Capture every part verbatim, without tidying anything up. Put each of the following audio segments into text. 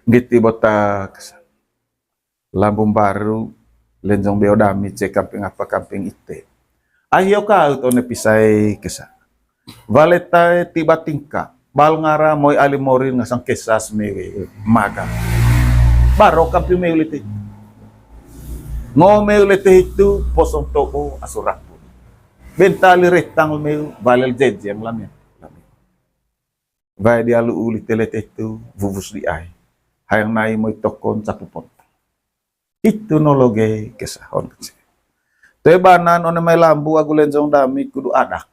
Nggiti botak. Lambu mbaru, lenjong beo dami, ce kamping apa kamping ite. Ai hio kaut one pisai kesa. Wale tae tiba tingka, bal ngara moi ali morin ngasang kesas mewe maga. Baro kamping meu lete. Ngo meu lete hitu, posong tobo asurapu. Benta ali retang meu, balel jejeng lamia. Wae dia lu'u lite lete tu, wuwus di ai. Hayang nai moi tokon capu pontang. Itu no loge kesahon kece. Toe banan one mai lambu agu lenjong dami kudu adak.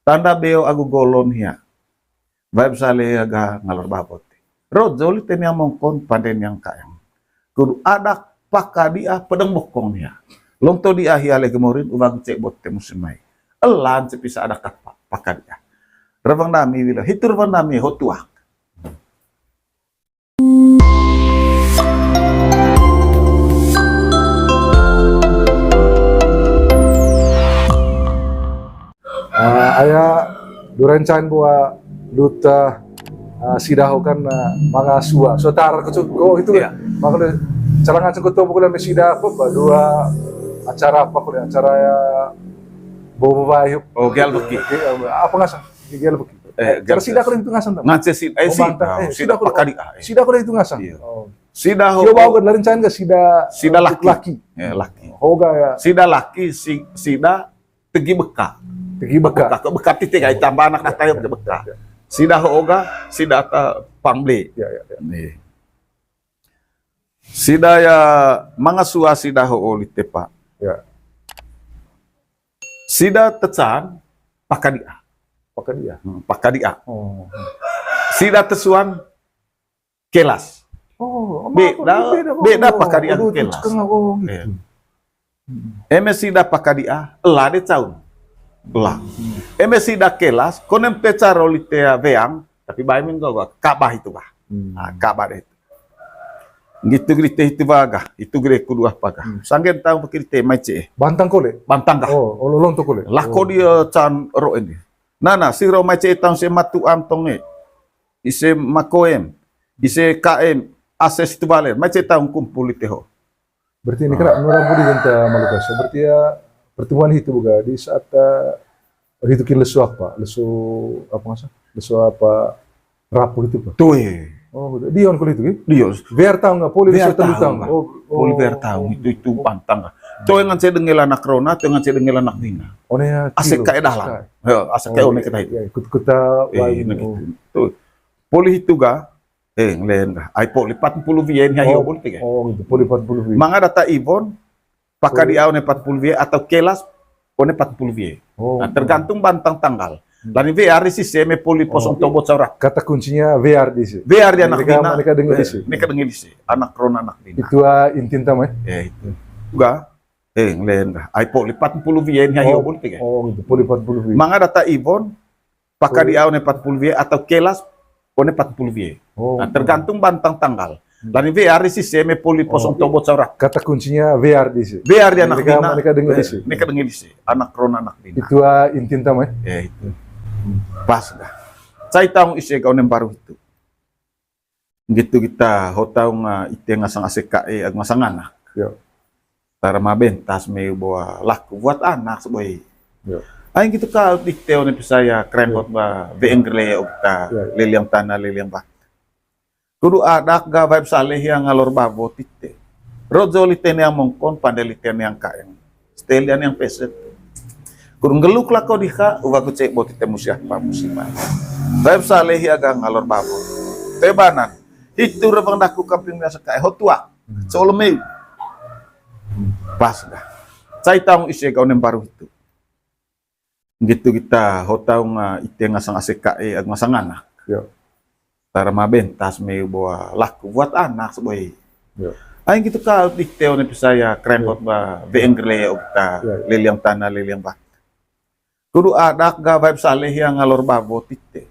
Tanda beo agu golon hia. Wae besale aga ngalor babot. Rojo lite niang mongkon pande niang kaeng. Kudu adak paka dia pedang bokong hia. Longto dia hia lege morin uwag cek bot te musim mai. Elan cepisa adak apa paka dia. Rebang dami wila, hitu rebang dami ho tuak. Ah, aya duren cain buat duta, ah, sida ho kan, ah, manga sua. So tar kecuk go itu kan. Iya. Makanya calangan cengkut to bukan sida apa, apa, dua acara apa, kuliah acara ya, bawa bawa yuk. Oh, gel beki. Iya, apa ngasang? Gel beki. Eh, cara sida kalau itu ngasang tau. Ngance si, eh, oh, sida, bantang, eh, sida sida kalau, pakadi, ah, eh. Sida kalau itu ngasang. Iya. Oh. Sida ho. Yo, bawa ke lain cain ke sida, sida eh, laki. Laki. Ya, laki. Hoga ya. Sida laki, si, sida tegi beka. Tegi beka. Beka, ke beka titik ai tambah anak datang ke beka. Ya. Sida hoga, sida ta pangble. Ya, ya, ya. Nih. Sida ya manga sua sida ho oli tepa. Ya. Sida tecan pakadia. Pakadia. Hmm, pakadia. Oh. Sida tesuan kelas. Oh, beda, beda pakadia kelas. Iya. Eme sida pakadia, ela de caun. Ela. Eme sida kelas, konem pe caro lite weang, tapi bae minggu gua, kabah itu bah. Hmm. Ah, kabah deh itu. Gitu gede itu baga, itu gede kudu apa gah. Hmm. Sanggen tahu pakai lite mai ce. Bantang kole? Bantang gah. Oh, oh, lonto kole. Lako dia can ro ini. Nana, si ro mai ce tahu si matu antong e. Ise makoem, ise kaem, ases itu balen. Mai ce tahu kumpul lite ho. Berarti ini kena nura budi genta malukas. Berarti ya pertemuan itu buka di saat, eh, itu ki lesu apa? Lesu apa ngasa? Lesu apa? Rapuh itu, Pak? Tuh, iya. Oh, gitu. Dion kulit itu, gitu? Dion. Biar tahu nggak? Poli biar tahu nggak? Oh, poli biar tahu. Itu, itu pantang nggak? Tuh yang saya dengar anak Rona, tuh yang saya dengar anak Dina. Oh, ya, asik kayak dalam. Ya, asik kayak one kita itu. Ya, ikut kita. Eh, lain. Nah, gitu. Tuh. Poli itu ga? Eh, ngelen ga? Ai poli empat puluh V N, ayo, oh, poli tiga. Oh, gitu. Poli empat puluh V N. Manga data Ivon, pakadia one empat puluh V atau kelas one empat puluh V. Oh. Nah, tergantung bantang tanggal. Hmm. Lani V R di sisi, me poli posong tobo caurak. Kata kuncinya V R di sisi. V R di anak dina. Mereka dengar di sisi. Mereka dengar di sisi. Anak Rona anak dina. Itu, ah, inti utama ya? Ya, itu. Juga, eh, ngelen dah. Ai poli empat puluh V ini, ayo, poli tiga. Oh, gitu. Poli empat puluh V. Manga data Ivon, pakadia one empat puluh V atau kelas one empat puluh V. Oh. Nah, tergantung bantang tanggal. Hmm. Lani V R di sisi, me poli posong tobo caurak. Kata kuncinya V R di sisi. V R di anak dina. Mereka dengar di sisi. Mereka dengar di sisi. Anak Rona anak dina. Itu, ah, inti utama ya? Ya, itu. Hmm. Pas dah. Cai taung ise kau nem baru itu. Gitu kita, ho taung, ah, ite ngasang ase kae, agu ngasang anak. Ya. Tara ma bentas me boa laku buat anak seboi. Ya. Aing gitu kal dikte one pisaya krempot ba veeng gele okta leliang tanah leliang batu. Kudu adak ga vibe saleh yang ngalor babo tikte. Rojo lite niang mongkon pande lite niang kaeng. Stelian yang peset. Kudu nggeluk lako diha, uwa ku cek boti temu siapa musiman. Vibe saleh ya ga ngalor babo. Tebanan. Hitu rebang daku kamping biasa kae ho tuak. Solomeu. Pas dah. Cai taung ise kau nem baru hitu. Gitu kita, ho taung, ah, ite ngasang ase kae, agu ngasang anak. Ya. Tara ma bentas me boa laku buat anak seboi. Ya. Aing gitu kal dikte one pisaya krempot ba veeng gele okta leliang tanah leliang batu. Kudu adak ga vibe saleh yang ngalor babo tikte.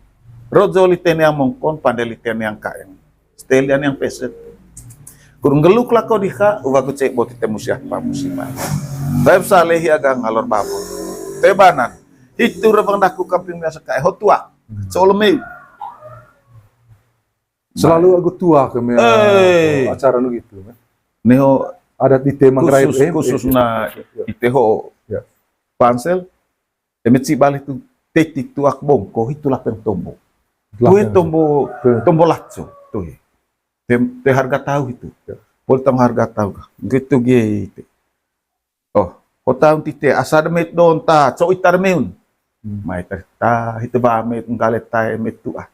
Rojo lite niang mongkon pande lite niang kaeng. Stelian yang peset. Kudu nggeluk lako diha, uwa ku cek boti temu siapa musiman. Vibe saleh ya ga ngalor babo. Tebanan. Hitu rebang daku kamping biasa kae ho tuak. Solomeu. Selalu agu tuak ke mea, eh, acara nu gitu, ya. Neho adat di tema Manggarai, khusus, eh, khusus eh, na eh, eh. Ite ho. Ya. Pansel, eme ci bale tu tetik tuak bongko, hitu lapeng tombo. Tue lapeng tombo, tue tombo laco, tue. Te, te harga tau hitu. Ya. Poli tong harga tau ka. Gitu ge ite. Oh, ho taun tite, asa de met don ta, co ita de meun. Hmm. Mai ta, ta, hitu ba met, nggale ta, met tu ah.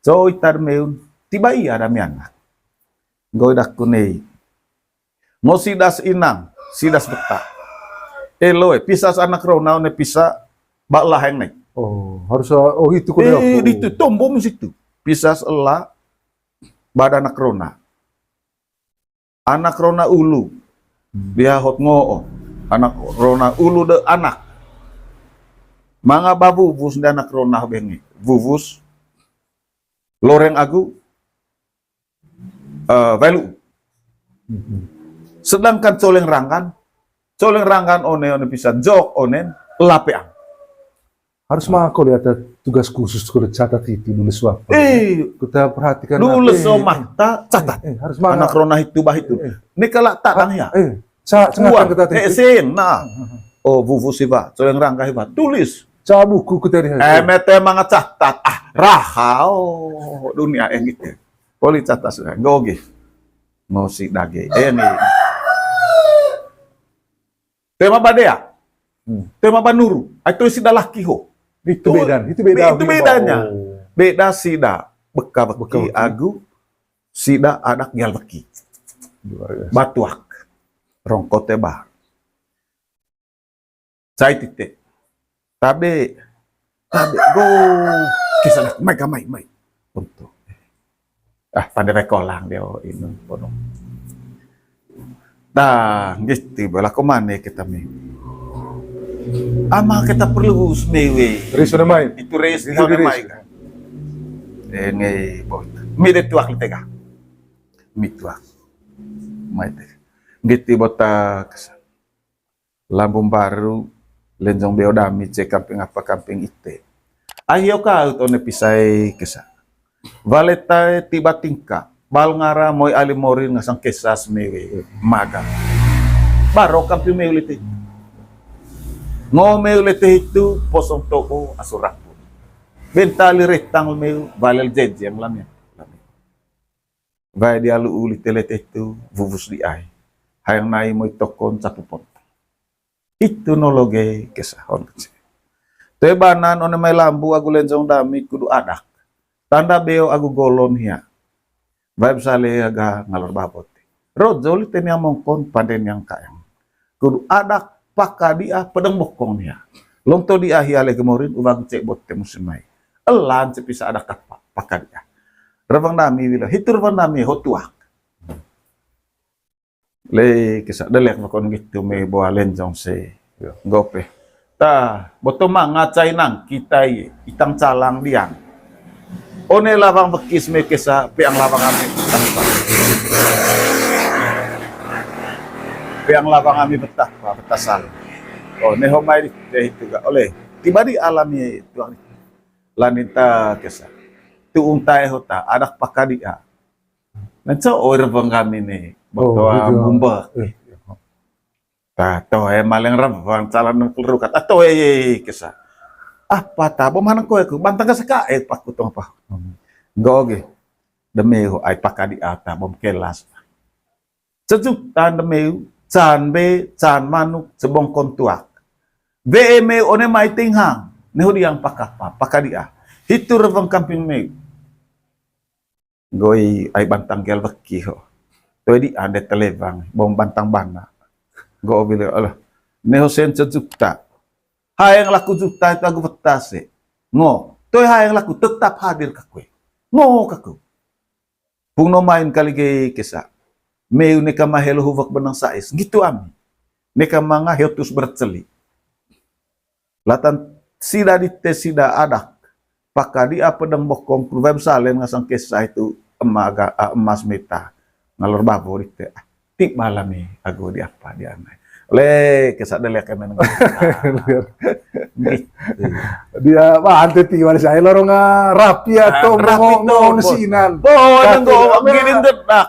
Co ita de meun, tiba ia ada mianak. Nggo daku nei. Ngo sidas inang, sidas beta. Elo e, pisas anak rona one pisa, ba laheng nai. Oh, harus, oh, itu kode eh, aku. Ditu, tombo mu situ. Pisas ela, ba ada anak rona. Anak rona ulu, hmm, dia hot ngo'o. Anak rona ulu de anak. Manga ba vuvus de anak rona bengi. Vuvus, loreng agu, eh, welu. Hmm. Sedangkan coleng ranggan, coleng ranggan one, one pisa jok onen, lapean. Harus mako lihat ada tugas khusus kalau catat itu dulu suap. Eh, kita perhatikan. Dulu eh, so eh, mata catat. Eh, eh, harus mako. Anak rona itu bah itu. Eh, eh. Ini kalau tak ah, ya. Eh, sa, sengatan kita eh, sing, nah. Hmm, hmm, hmm. Oh, bubu sih, Pak. Soalnya rangka, Pak. Tulis. Ca buku kita di eh, mete manga catat. Ah, raha. Oh, dunia yang gitu. Poli catat sudah. Gogi. Ngosi dage. Eh, nih. Tema badea. Hmm. Tema banuru. Ai tulis sida laki ho. Itu beda, itu beda. Itu bedanya. Oh. Beda sida beka beki agu sida adak gial beki. Luar biasa. Batuak. Rongko teba. Cai tite. Tabe. Tabe. Go. Kisah mai ka mai, mai. Untuk. Ah, pande rekolang dia, oh, ini, kono. Dah, gitu, bela komane kita mi. Ama kita perlu semewe. Reis udah mai. Itu reis itu udah mai kan. Eh, ngai, bot. Mi de tuak tega. Mi tuak. Mai te. Gitu, botak. Lambung Baru, Lenjong Beo Dami, ce kamping apa kamping ite. Ahio kaut one pisai kesa. Valetae tiba tingka, bal ngara moi ali morin ngasang kesa semewe maga. Baro kamping meu lete. Ngo meu lete hitu posong tobo asur rapu. Bentali retang meu valel jejeng lamia. Wae dia lu'u lite lete tu vuvus di ai. Hayang nai moi tokon capu ponta. Itu nologe kesahon kece. Toe banan one mai lambu agu Lenjong Dami kudu adak. Tanda beo agu golon hia. Wae besale aga ngalor babot. Rojo lite niang mongkon pande niang kaeng. Kudu adak paka dia pedeng bokong hia. Longto dia hia le gemorin uwang cek bot te musim mai. Elan cepisa adak kapa paka dia. Rewang Dami wila, hitu Rewang Dami ho tuak. Le kesa delek bakon gitu me boa Lenjong se. Yo. Nggope. Ta, boto manga cai nang kita i, itang calang diang. One lawang bekis me kesa, peang lawang ami betah pa. Peang lawang ami betah pa, betah sal. Oh, neho mai di, deh itu ga. Oleh, tiba di alami tuang. Laninta kesa. Tuung tae hota, adak paka dia. Nah, co oir bang kami nih, oh, botoa gitu. Bumbek. Eh. Ta, to, eh, maleng rebang, calon nang kelurukat. Ah, to, eh, eh, eh, kesa. Apa ta, bom hanang koe ku, bantang kesa ka, eh, paku tong apa. Hmm. Nggo ge. Demi ho, ai paka di ata, bom kelas. Sejuta de meu, can be, can manuk, cebongkon tuak. Be meu one mai tinghang, neho diang pakapa, paka dia. Hitu reweng kamping meu. Goi ai bantang gel weki ho. Toi di ande telewang, bom bantang bana. Go bile, alah. Neho sen sejuta. Haeng laku juta itu agu betase. Ngo, toi haeng laku tetap hadir kakue. Ngo kaku. Pung no main kali ge kesa. Meu neka ma helo hubak benang sais. Gitu ami. Neka manga heo tus berceli. Latan sida dite sida adak. Paka di apa deng bokong kurvem salen ngasang kesa itu ema aga, a, emas meta. Ngalor babo dite. Ah, ti balami ago di apa di anai. Plek, kesa delek emen. Dia, wah, ante tiwal saya lorong, ah, rapi atau rapi ngong, ngong sinan. Bo, nenggo, gini dedak.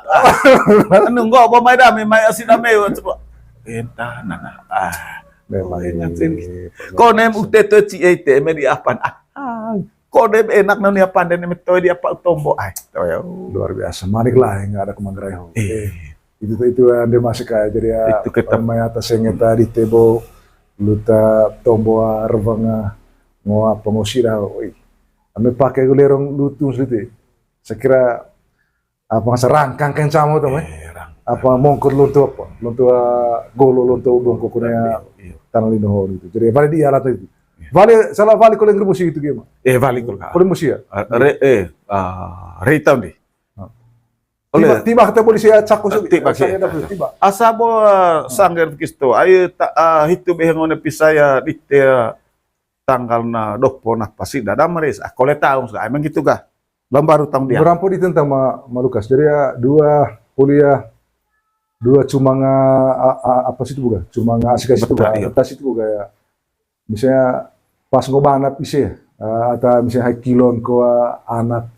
Nenggo, bo mai dami, mai asi dami, coba. Entah, nana. Ah. Memang ini. Konem ute tu ci ete, eme di apan. Ah. Konem enak nani apan, dan eme toy di apa tombo. Ai, toy. Luar biasa. Manik lah yang ada kemanggerai ho. Eh. Itu, itu, itu, eh, dia masih kayak jadi ya, itu kita mai atas yang eta di tebo, luta tombo, ah, reveng, ah, ngo apa, ngo sida, oi. Ame pakai gulerong lutung sedikit. Saya kira apa, ngasah rangkang kencang mau tuh, eh? Apa mongkot lonto apa? Lonto, ah, golo, lonto bongkok kuning, iya, tanah lino ho gitu. Jadi, balik di alat itu. Iya. Balik, salah balik kalau yang musik itu gimana? Eh, balik kalau. Kalau musik ya? Ah, re, eh, ah, re tahun deh. Ah. Tiba, tiba kata polisi ya, cakku. Eh, tiba, saya dapat tiba. Asa bo, eh, sanggar kisto, ayo tak, ah, hitu beheng one pisaya di te, tanggal na dopo na pasti dada meris. Ah, kole taung sa, emang gitu gah. Lambaru taung dia. Berampo di tentang ma, ma Lukas. Jadi ya, dua kuliah, dua cuma nga, a, a, apa situ buka? Cuma nga asik situ buka, iya. Atas situ buka ya. Misalnya pas ngo banat isi ya, eh, atau misalnya hai kilon ko, eh, anak.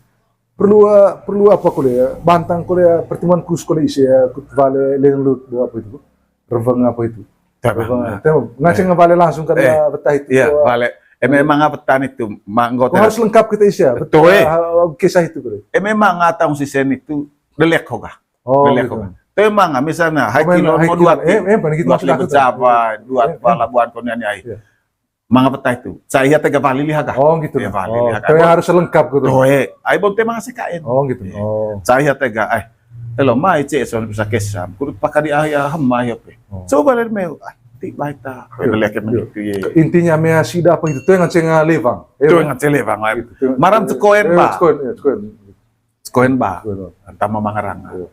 Perlu, eh, perlu apa kuliah? Bantang kuliah, pertemuan khusus kuliah isi ya, kut vale lenlut, apa itu? Reveng apa itu? Reveng, ah. Ngaceng vale langsung ke betah itu. Iya, vale. Eh, memang apa tan itu? Harus lengkap kita isi ya. Betul, eh. Kisah itu, bro. Eh, memang atau sisen itu delek hoga. Oh, delek hoga. Tapi emang, misalnya, hai kilon mau dua, eh, eh, dua kali berjabat, dua pala buan konian ai. Iya. Manga peta itu. Cai hate ga vali liha ga. Oh, gitu. Iya, vali liha ga. Tapi harus lengkap gitu. Tuh, eh. Ai bonte manga sekaen. Oh, gitu. Iya. Oh. Cai hate ga, eh. Elo, mai cek soal bisa kesam. Kudu paka di ah, ya, hema, ya, pe. Oh. Coba lihat, meu. Ah, ti baik ta. Iya. Lihat kayak begitu, ya. Intinya, mea sida apa itu? Tuh yang ngaceng lewang. Tuh yang ngaceng lewang, lah. Gitu. Maram cekoen, ba. Cekoen, ya, cekoen. Cekoen, ba. Cekoen, ba. Tama mangarang. Iya.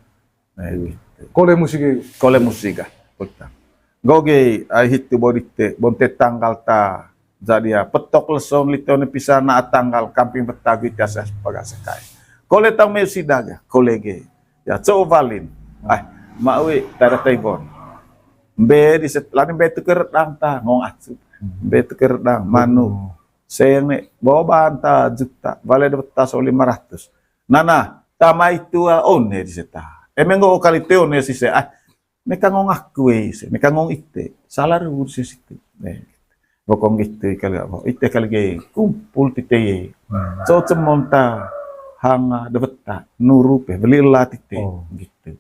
Nah, gitu. Kole musik. Kole musik, ah. Betul. Goge, ai hitu bodite, bonte tanggal ta. Jadi ya, petok leson lite one pisana tanggal kamping betagu ita sas paga sekai. Kole tang meu sida ga, kole ge. Ya, coba valin. Ah, maui, tada taibon. Mbe di set, lani mbe tuker dang ta, ngong acu. Mbe tuker dang, manu. Seng ne, bawa banta juta, vale dapat tas lima ratus. Nana, tama itu, ah, one di seta. Emang go kali te one sise, ah, Neka ngong aku, eh, ise, neka ngong ite, salah ruhur ise siti. Eh, bokong ite kali apa? Ite kali ge kumpul tite ye. Hmm. So cemon ta hanga debeta nuru pe beli la tite. Oh. Gitu.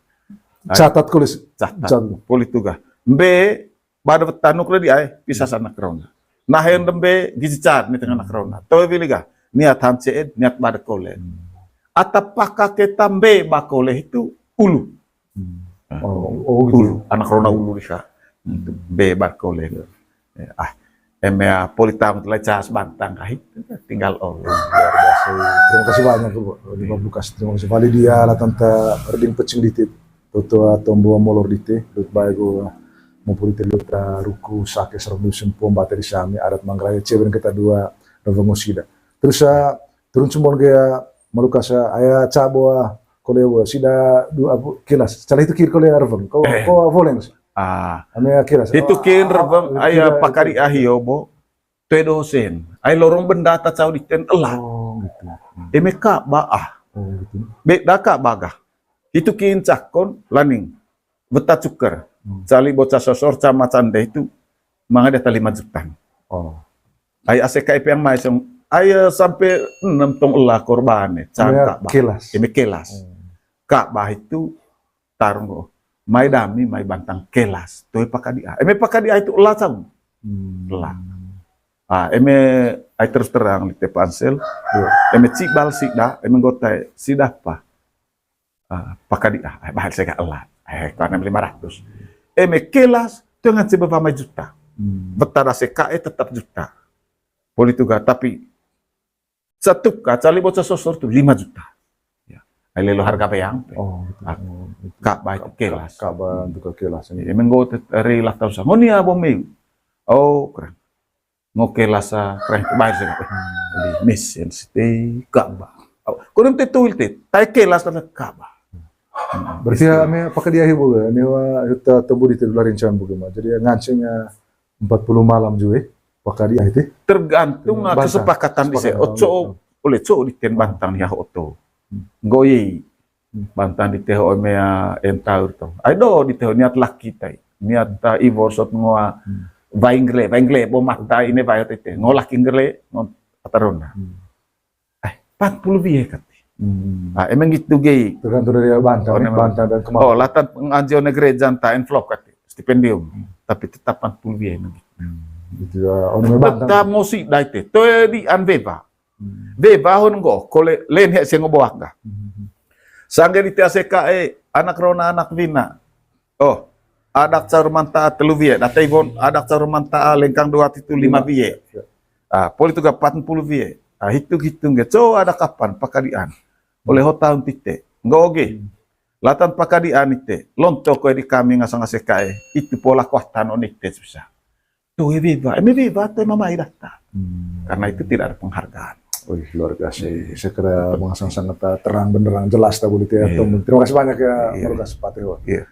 Catat kulis. Catat. Kumpul itu ga. Mbe ba debeta nuk le di ai, pisah sana kerona. Nah, yang dembe gizi cat ni tengah nak kerona. Tahu beli ga? Niat hanse, niat ba de kole. Hmm. Ata paka keta mbe ba kole itu ulu. Hmm. Nah, oh, oh, gitu. Ulu, anak rona ulu disa. Hmm. Be barkole. Eh, ah, eme, ah, polita mut lecas bantang kahit, tinggal ol. Luar biasa. Terima kasih banyak, Bu. Di Pak Lukas. Terima kasih. Vali dia lah tanta erding pecing ditit. Toto atau mbuah molor dite, lut bae go mau polite lut, ah, ruku sake serondu sempo mbate di sami adat manggarai cewek kita dua reveng sida. Terus, ah, turun cembon gaya Malukas, ah, aya cabo, ah, kole, ah, sida dua abu kilas. Cala itu kir kole, ah, reveng. Ko, eh, ko voleng sih. Ah. Ame, ah, kilas. Itu kin reveng, ah, aya kira pakari itu. Ahio bo. Toe dosen. Ai lorong benda ta cau diten ela. Oh, gitu. Hmm. Eme ka ba ah. Oh, gitu. Be da ka ba gah. Itu kin cakon laning. Weta cuker. Hmm. Cali bocah sosor cama cande itu manga data lima juta. Oh. Ai ase kai peang mai song, ai, eh, sampai enam tong ela korban, eh, cangka ba. Kilas. Eme kilas. Hmm. Ka ba itu tarung ko. Mai dami, mai bantang kelas. Toi pakadia. Eme pakadia itu ela cau. Hmm. Ela. Ah, eme ai terus terang lite pansel. Iya. Eme cibal sida, eme gotai sida pa. Ah, pakadia, ah, bahal sega ela. Eh, ko enam lima ratus. Eme kelas, dengan sebab mai juta. Hmm. Betara seka, eh, tetap juta. Boleh juga, tapi Satu ka, cali bocah sosor tu lima juta. Ya. Ai lelo harga beang pe. Oh, gitu. Ah, oh, gitu. Ka ba itu kelas. Ka ba itu ka kelas. Ya, menggo te-, ri lah tahu sa. Ngoni abo meu. Oh, keren. Ngo kelas, ah, keren. Bayar sih. Di mesin siti ka ba. Oh, kono te tuil te. Tai kelas kata ka ba. Berarti ya, me pakadia hi boga, ni wa huta tebudi te dula rincan boga ma. Jadi ya, nganceng ya empat puluh malam juga, eh, pakadia itu. Tergantung, ah, kesepakatan di se. Oco, oleh co di ten bantang ya oto. Nggoyi. Bantang di teho mea entaur to. Ai do di teho niat laki tai. Niat ta ivor sot ngoa. Vaing gele, vaing gele, bo mata ini vayo tete. Ngo laki gele, ngo atarona. Ai, empat puluh wie kat. Ah, emang gitu gei. Tergantung dari bantang, oh, eh, bantang dan kemampuan. Oh, latan pengajian gereja ta envelope kat. Stipendium. Tapi tetap empat puluh wie emang gitu. Gitu ya, oh, memang bantang. Tetap ngosi dai te. Toe di an veva. Veva hon nggo, kole len he se ngo boak ga. Sangge di te aseka e, anak rona anak wina. Oh, adak caur manta telu wie, data ivon, adak caur manta lengkang dua titu lima wie. Ah, poli tu ga empat puluh wie. Ah, hitung-hitung ge, co ada kapan pakadian. Oleh ho tahun tite. Nggo oge. Latan pakadian ite, lonto koe di kami ngasang aseka e, itu pola kuatan on ite susah. Toe veva, eme veva toe mamai data. Karena itu tidak ada penghargaan. Wih, luar biasa. Saya kira mengasang sangat terang benderang, jelas ta buli te. Terima kasih banyak ya, Murgas Patrio. Iya.